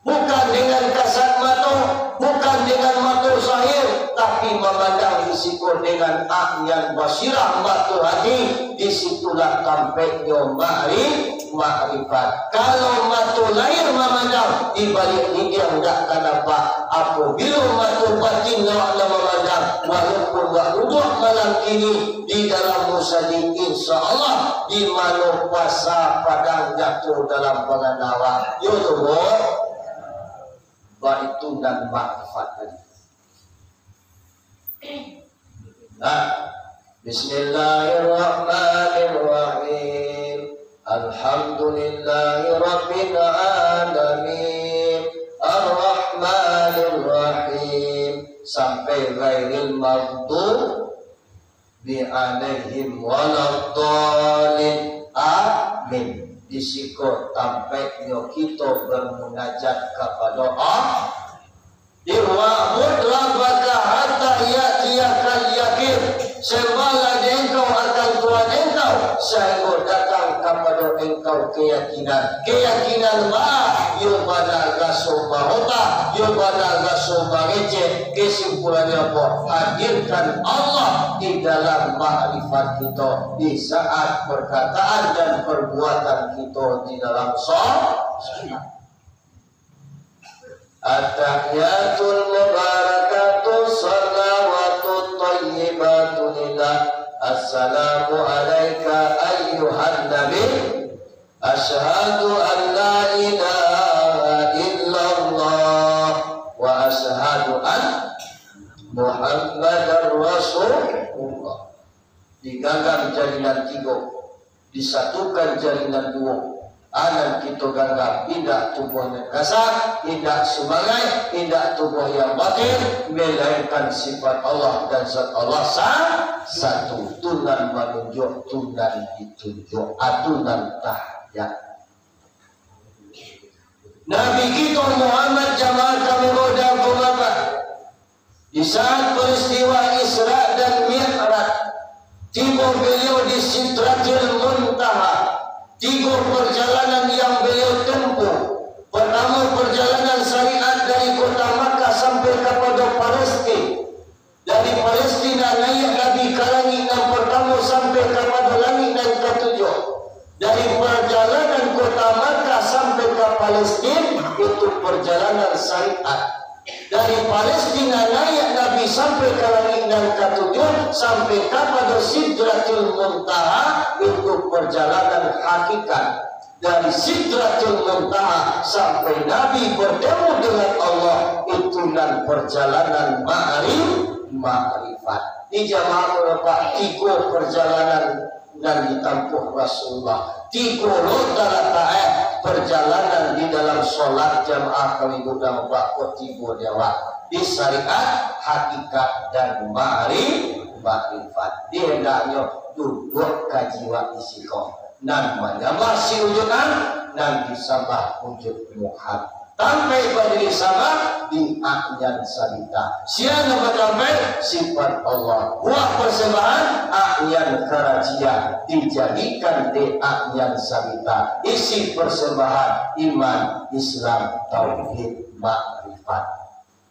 Bukan dengan kasat mato, bukan dengan mato zahir, tapi mamandang di siko dengan a'yan basirah, mato hati, di situlah tampeknyo ma'ri-, ma'rifat. Kalau mato lahir mamandang, di baliak dindiang dak ka nampak. Apabilo mato batin awak nan mamandang, walaupun wak duduak malam kini, di dalam musajik, insya Allah, di mano pasa padang jatuah dalam pangandawa. Yo tu, bo. Baitu nan makrifat tadi. Nah, Bismillahirrahmanirrahim. Alhamdulillahirabbil alamin. Arrahmanirrahim. Sampai ghairil maghdub bi alaihim waladdallin. Amin. Di siko tampeknyo kito bermunajat kapado Allah. Wa'bud rabbaka hatta ya'tiyakal yaqin. Sembahlah dek engkau akan Tuhan engkau, sahinggo datang kapado engkau keyakinan. Keyakinan baa? Yo bana raso marota, yo bana raso mangecek. Kesimpulannyo apo? Hadirkan Allah di dalam makrifat kito, di saat perkataan dan perbuatan kito di dalam so-, solat. At-tahiyyatul mubarakatuh shalawatut thayyibatu lillah. Assalamu alaika ayyuhan nabi. Asyhadu an la ilaha illallah wa asyhadu an Muhammadar Rasulullah. Diganggam jari nan tigo, disatukan jari nan duo. A nan kito ganggam indak tubuah nan kasa, indak sumangaik, indak tubuah yang batin, melainkan sifat Allah dan zat Allah sa-, satu. Tu nan manunjuak, tu nan ditunjuak, a tu nan tahiyat. Nabi kito Muhammad, jamaah kami muda, bapak, di saat peristiwa Isra dan Mi'raj, tibo beliau di Sidratil Muntaha. Tigo perjalanan yang beliau tempuh. Pertama, perjalanan syariat dari kota Makkah sampai kapado Palestin. Dari Palestina naiak Nabi ka langik nan partamo sampai kapado langik nan katujuah. Dari parjalanan kota Makkah sampai ka Palestin, itu parjalanan syariat. Dari Palestina naiak Nabi sampai ka langik nan katujuah, sampai kapado Sidratul Muntaha, itu parjalanan hakikat. Dari Sidratul Muntaha sampai Nabi bertemu dengan Allah, itu nan perjalanan ma'ri-, ma'rifat. Di jamaah Bapak, tigo perjalanan nan ditampuh Rasulullah. Tigo lo talatak, eh, perjalanan di dalam solat jamaah kami muda Bapak, kok tigo di awak. Di syariat, hakikat, dan ma'ri-, ma'rifat. Di hendaknyo duduak kaji wak di siko. Nan manyambah si wujud an, nan disambah wujud Muhammad. Tampek badiri sambah di a'yan sabita. Sia nan batampek? Sifat Allah. Buah persembahan, a'yan karajiah, dijadikan di a'yan sabita. Isi persembahan, iman, Islam, tauhid, makrifat.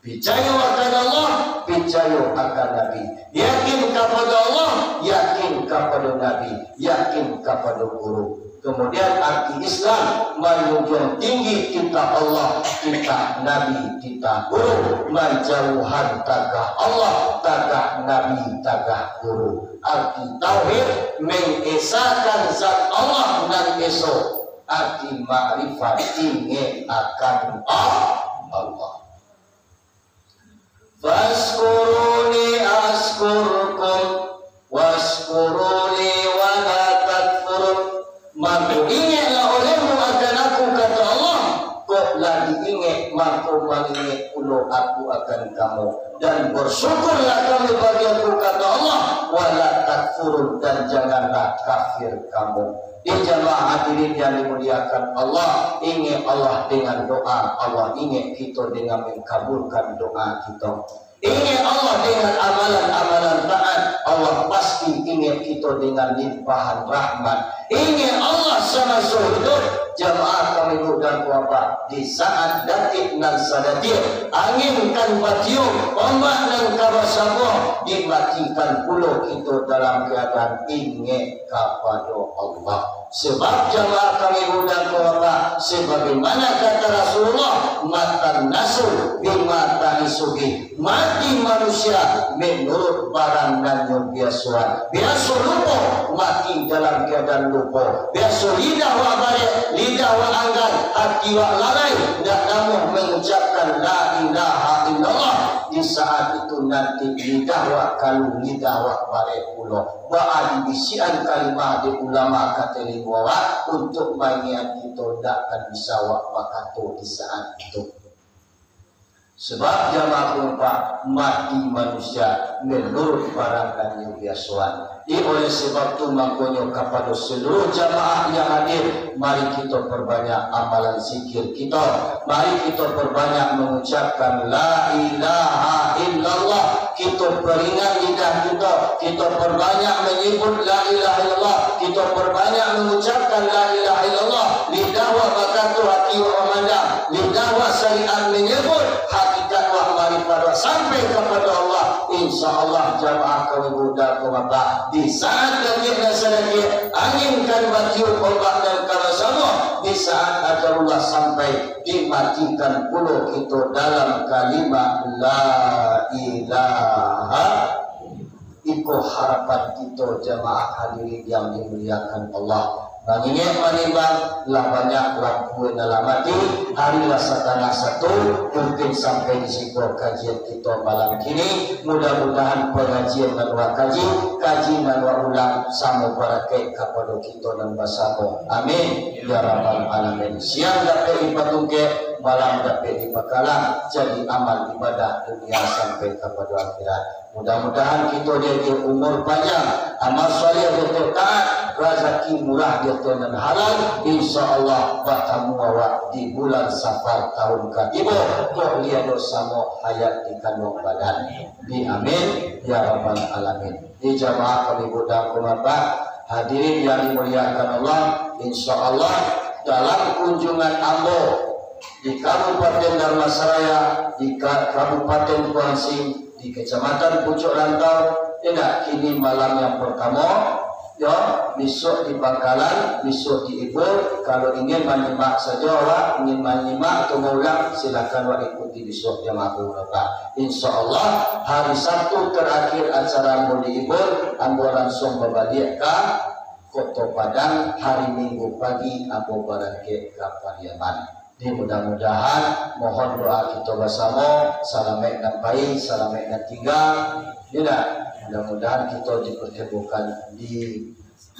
Picayo akan Allah, picayo akan Nabi. Yakin kapado Allah, yakin kapado Nabi, yakin kapado guru. Kemudian arti Islam, manjunjuang tinggi kitab Allah, kitab Nabi, kitab guru, manjauhan tagah Allah, tagah Nabi, tagah guru. Arti tauhid, mengesakan zat Allah nan eso. Arti makrifat, ingek akan Allah. Fazkuruni azkurkum, washkuruli wala takfurun. Mako, ingeklah olehmu akan Aku, kata Allah, kok lah diingek, mako mangingek pulo Aku akan kamu. Dan bersyukurlah kamu bagi Aku, kata Allah, wala takfurun, dan janganlah kafir kamu. Di jamaah hadirin yang dimuliakan Allah, ingek Allah dengan doa, Allah ingek kito dengan mengkabulkan doa kito. Ingek Allah dengan amalan-amalan taat, Allah pasti ingek kito dengan limpahan rahmat. Ingek Allah samaso hidup, jamaah kami muda Di saat datik nan sadatiak, angin kan batiup, ombak nan ka basabuah, dimatikan pulo kito dalam keadaan ingek kapado Allah. Sebab jamaah kami muda ko Bapak, sebagaimana kata Rasulullah, "Matan nasu bima ta'isubih." Mati manusia menurut barang nan nyo biasoan. Biaso lupo, mati dalam keadaan lupo. Biaso lidah wak barek, lidah wak anggan, hati wak lalai, ndak namuah mangucapkan la ilaha illallah. Di saat itu nanti lidah wak kalu, lidah wak barek pulo. Baa dibisiakan kalimah dek ulama ka talingo wak, untuak maingiak kito ndak akan bisa wak bakato di saat itu. Sebab jamaah kompak, mati manusia menurut barang nan nyo biasoan. Di oleh sebab tu, mangkonyo kapado seluruh jamaah yang hadir, mari kito perbanyak amalan zikir kito. Mari kito perbanyak mengucapkan la ilaha illallah. Kito peringat lidah kito, kito perbanyak menyebut la ilaha illallah, kito perbanyak mengucapkan la ilaha illallah. Lidah wak bakato, hati wak mamandang, lidah wak syariat menyebut, hakikat wak marifat wak sampai kapado Allah. Insya Allah, jamaah kami muda ko Bapak, di saat datik nan sadatiak, angin kan batiup, ombak nan ka basabuah, di saat ajalullah sampai, dimatikan pulo kito dalam kalimat la ilaha. Iko harapan kito jamaah hadirin yang dimuliakan Allah. Mangingek manimbang, lah banyak lampu nan lah mati, hari lah satangah satu, mungkin sampai di siko kajian kito malam kini. Mudah-mudahan pangajian nan wak kaji, kaji nan wak ulang, samo barakaik kapado kito nan basamo. Amin, ya rabbal alamin. Siang dapek dipatungkek, malam dapek dipakalang, jadi amal ibadah dunia sampai kapado akhirat. Mudah-mudahan kito diagiah umur panjang, amal saleh diagiah taat, razaki murah diagiah nan halal. Insya Allah, batamu awak di bulan Safar tahun katibo, kok liado samo hayat di kanduang badan. Di amin, ya rabbal alamin. Di jamaah kami muda ko Bapak, hadirin yang dimuliakan Allah, insya Allah, dalam kunjungan ambo di Kabupaten Dharmasraya, di Ka-, Kabupaten Kuansing, di Kecamatan Pucuk Rantau, indak, kini malam yang pertamo, yo, bisuak di Bangkalan, bisuak di Ibo. Kalau ingin manyimak sajo awak, ingin manyimak atau maulang, silakan awak ikuti bisuak jamaah Bapak. Insya Allah, hari Sabtu terakhir acara ambo di Ibo, ambo langsung babaliak ka Koto Padang, hari Minggu pagi ambo barangkek ka Pariaman. Jadi mudah-mudahan, mohon doa kito basamo, salamaik nan pai, salamaik nan tingga. Yo ndak? Mudah-mudahan kito dipertemukan di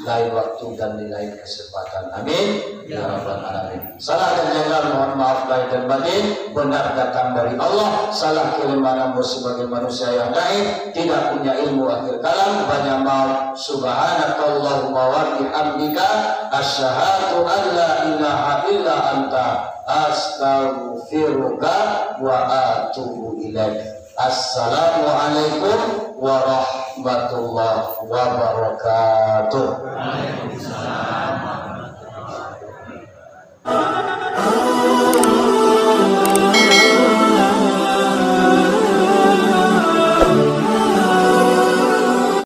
lain waktu dan di lain kesempatan. Amin, ya rabbal alamin. Salah dan janggal, mohon maaf lahir dan batin. Benar datang dari Allah, salah kelemahan ambo sebagai manusia yang daif, tidak punya ilmu akhir kalam, banyak maaf. Subhanakallahumma wa bihamdika, asyhadu an la ilaha illa anta, astaghfiruka wa atubu ilaik. Assalamualaikum warahmatullahi wabarakatuh.